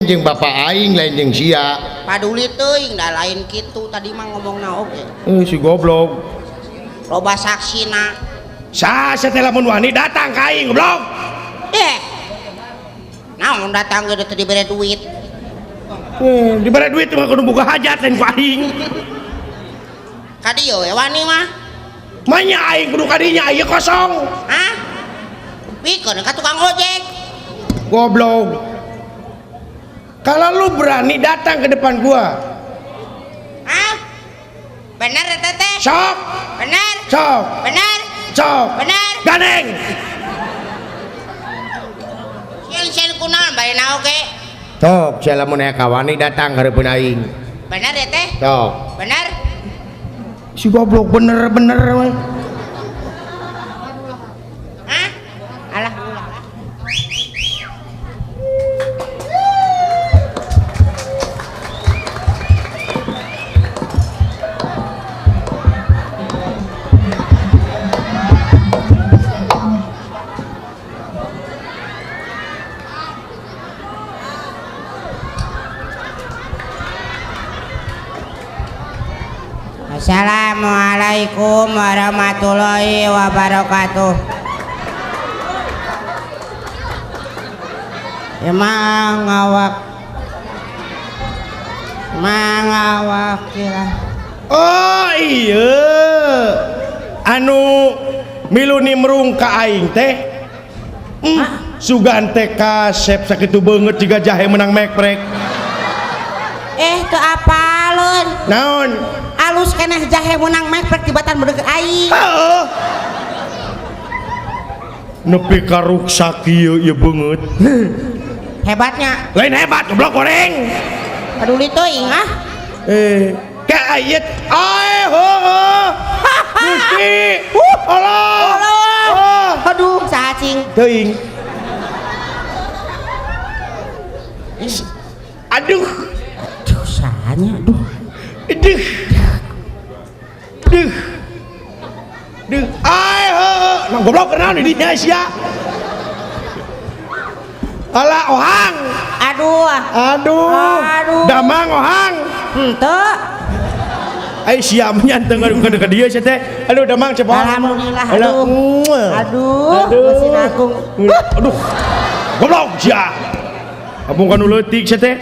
jeung bapak aing lain jeung sia. Paduli teuing da lain kitu tadi mah ngomongna oge. Eh si goblok. Loba saksina. Sa teh lamun wani datang ka aing goblok. Eh. Naon datang ge teu dibere duit. Eh dibere duit mah kudu boga hajat lain ku aing. Ka dieu we wani mah. Manya aing kudu ka dinya ieu kosong. Hah? Pikeun ka tukang ojek. Goblok. Kalau lu berani datang ke depan gua. Hah? Bener eta teh? Sok. Bener. Sok. Bener. Sok. Bener. Gandeng. Sieun-sieun kunaon bae na oge. Sok, sia lamun aya kawani datang hareupeun aing. Bener ya teh? Sok. Bener. Si goblok bener-bener we. Hah? Alah ulah. Assalamualaikum warahmatullahi wabarakatuh. Emang awak kira. Oh iya, anu milu nimrung ka aing teh. Sugan teh kasep sakitu beungeut jiga jahe menang meprek. Eh teu apaleun. Naon? Alus keneh jahe menang meprek tibatan beudeukeut aing. Heeh. Nepi ka ruksak ieu ieu beungeut. Hebatnya. Lain hebat goblok goreng. Paduli teuing ah. Eh, ka ayet ae heueuh. Gusti. Allah. Allah. Aduh, saha cing? Teuing. Aduh. Aduh, sahanya aduh. Aduh. Duh. Duh. Ae heueuh. Nah goblok kenaon di dinya sia. Alah ohang. Aduh. Aduh. Aduh. Damang ohang. Henteu. Ai sia mah teu ngadukeun ka dieu sia teh. Aduh damang cepot. Alhamdulillah. Aduh. Aduh. Aduh. Mesin agung. Aduh. Goblok sia. Abung kanu leutik sia teh.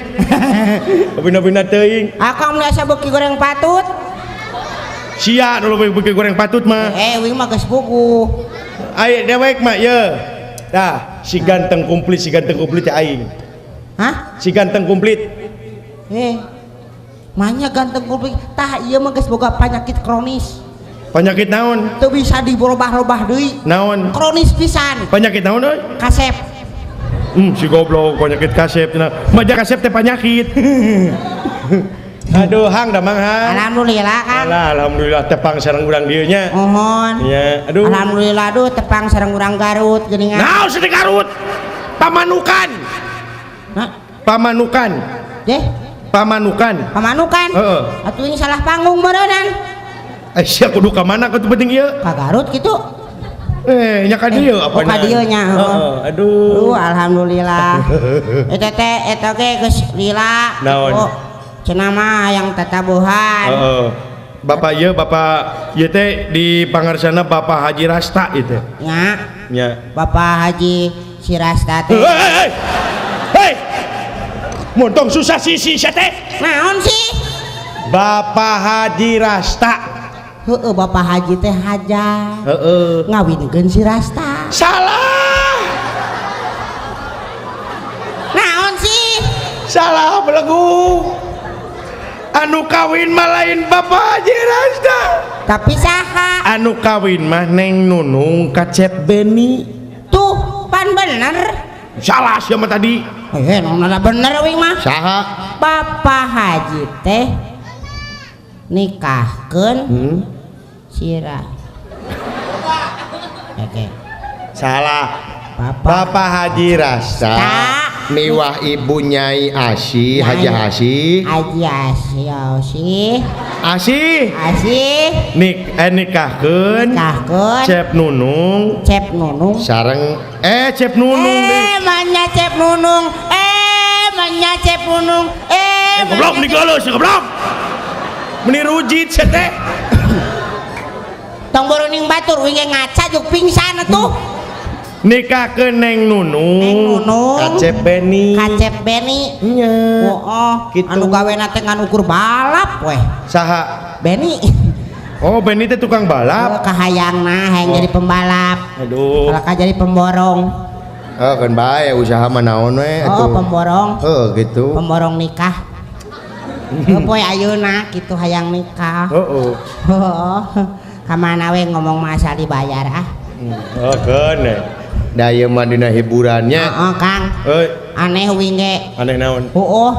Bina-bina teuing. Akang mun asa beuki goreng patut. Sia nu leuwih beuki goreng patut mah. Eh wing mah geus buku. Ai dewek mah ye. Tah, si ganteng komplit, si ganteng komplit teh aing. Hah? Si ganteng komplit. Eh. Manya ganteng komplit. Tah ieu mah geus boga penyakit kronis. Penyakit naon? Teu bisa dirobah-robah deui. Naon? Kronis pisan. Penyakit naon euy? Kasep. Si goblok penyakit kasep cenah. Maja kasep teh penyakit. Aduh hang damang hang. Alhamdulillah Kang. Alah, alhamdulillah tepang sareng urang dieu nya. Mohon. Nya, aduh. Alhamdulillah aduh tepang sareng urang Garut geuningan. Naon sih Garut? Pamanukan. Hah? Pamanukan. Deh. Pamanukan. Pamanukan. Heeh. Atuh ini salah panggung meureunnan. Eh sia kudu ka mana kitu penting ieu? Ka Garut kitu. Eh, nya ka dieu apa Oh, ka dieu nya. Heeh, aduh. Aduh, alhamdulillah. Eta teh eta ge geus lila. Naon? Cenah mah yang tatabuhan. Heeh. Bapak ieu, bapak ieu teh di pangarsana Bapak Haji Rasta ieu teh. Nya. Nya. Bapak Haji si Rasta teh. Hei. Hei. Montong susah sisi sia teh. Naon sih? Bapak Haji Rasta. Heeh, Bapak Haji teh hajat. Heeh. Ngawinkeun si Rasta. Salah. Naon sih? Salah belegu. Anu kawin mah lain Bapak Haji Rasta. Tapi saha? Anu kawin mah Neng Nunung ka Cep Beni. Tuh, pan bener. Salah sia mah tadi. Eh, nona bener wing mah. Saha? Bapak Haji teh nikahkeun sira. Oke. Salah. Bapak Haji Rasta miwah Ibu Nyai Asih, Haji Asih. Haji Asih, Asih. Asih. Asih. Nikahkeun. Nikahkeun. Cep Nunung. Cep Nunung. Sareng Cep Nunung. Manya Cep Nunung. Manya Cep Goblok nih geuleuh si goblok. Meni rujit sia teh. Tong boroning batur uing ge ngaca juk pingsan atuh. Nikahkeun Neng Nunung. Neng Nunung. Kacep Beni. Kacep Beni. Nya. Oh, Gitu. anu gawena teh ngan ukur balap weh. Saha? Beni. Oh, Beni teh tukang balap. Oh, kahayangna hayang jadi pembalap. Aduh. Kalau jadi pemborong. Oh, kan bae usaha mah naon we Oh, atuh. pemborong. Heuh, gitu. Pemborong nikah. Oh, poe ayeuna kitu hayang nikah. Heeh. Oh, kamana we ngomong mah asal dibayar ah. Oh, keun eh. Da ieu mah dina hiburannya. Heeh, Kang. Euy, Aneh uing ge. aneh naon? Heeh.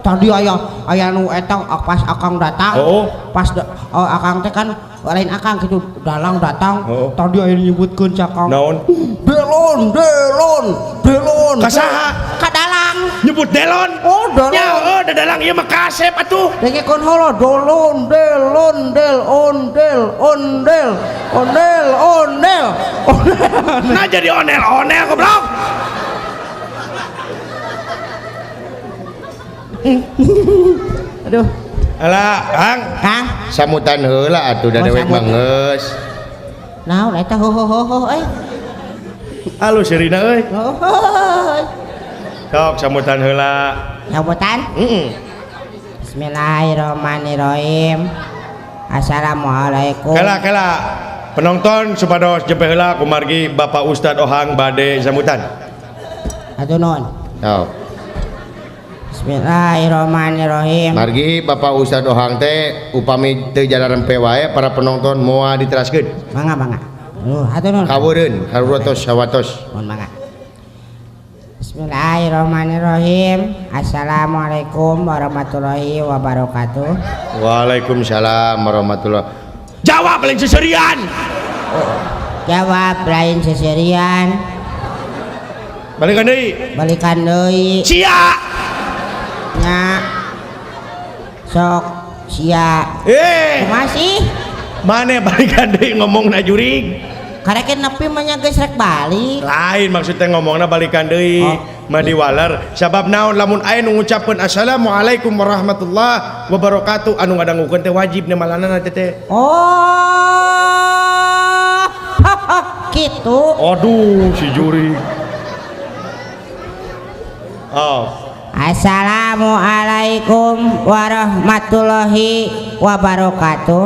Tadi aya aya nu eta pas akang datang. Oh. Pas oh, akang teh kan lain akang gitu dalang datang. Oh. Tadi aya nyebutkeun cakang. Naon? Delon, delon, delon. Ka saha? Ka dalang. Nyebut delon. Oh, delon. Ya, oh, da dalang ieu mah kasep atuh. Dengekeun heula dolon, delon, del, ondel, ondel, ondel, ondel. Ondel. Nah jadi onel-onel goblok. Aduh, Alah, Kang. Kang. Samutan heula atuh da Oh, dewek mah samutan. geus. Naon eta ho ho ho ho euy. Alus seurina euy. Ho ho. Sok samutan heula. Sambutan. Heeh. Bismillahirrahmanirrahim. Assalamualaikum. Kela kela. Penonton supados jempe heula kumargi Bapak Ustad Ohang bade sambutan. Aduh nuhun. Sok. Bismillahirrahmanirrahim. Margi Bapak Ustad Ohang teh upami teu jalarempe wae para penonton moal diteraskeun. Mangga mangga. Aduh nuhun. Kaweureun karurotos sawatos. Mohon mangga. Bismillahirrahmanirrahim. Assalamualaikum warahmatullahi wabarakatuh. Waalaikumsalam warahmatullahi. Jawab lain seserian. Jawab lain seserian. Balikan deui. Balikan deui. Sia. Nya. Sok sia. Eh, Kumaha sih? mana balikan deui ngomongna jurig? Karek nepi mah nya geus rek balik. Lain maksudnya ngomongna balikan deui. Oh. Mah diwaler sabab naon lamun aya nu ngucapkeun assalamualaikum warahmatullahi wabarakatuh anu ngadangukeun teh wajib nemalanana teh teh. Oh. Gitu. Aduh si jurig. Oh. Assalamualaikum warahmatullahi wabarakatuh.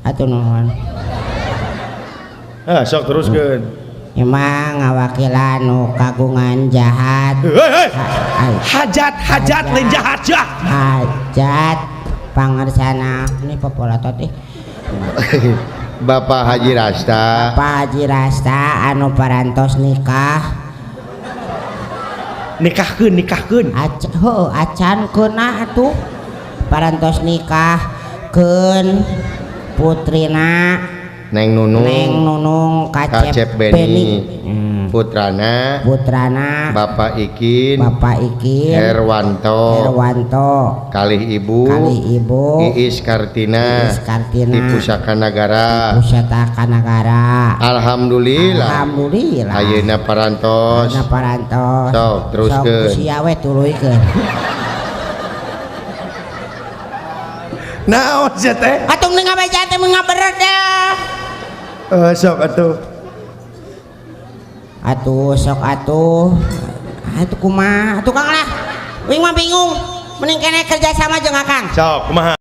Atuh nuhun. Ah, sok teruskeun. Emang ngawakilan nu kagungan jahat. Hei, hei. Hajat, hajat lain jahat jah. Hajat pangersana ini popolatot ih. Bapak Haji Rasta. Bapak Haji Rasta anu parantos nikah. Nikahkeun, nikahkeun. Heuh, acan keuna atuh. Parantos nikah keun putrina Neng Nunung. Neng Nunung Kacep Beni. Putrana. Putrana Bapak Ikin. Bapak Ikin Herwanto. Herwanto. Kalih Ibu. Kalih Ibu. Iis Kartina. Iis Kartina. Di Pusaka Nagara. Pusaka Nagara. Alhamdulillah. Alhamdulillah. Ayeuna parantos. Ayeuna parantos. Sok teruskeun. Sok sia we tuluykeun. Naon sia teh? Atung nu ngabeja teh mun ngaberedeh. Sok atuh. Atuh sok atuh. Atuh kumaha? Atuh Kang lah. Wing mah bingung. Mending kene kerja sama jeung Akang. Sok kumaha?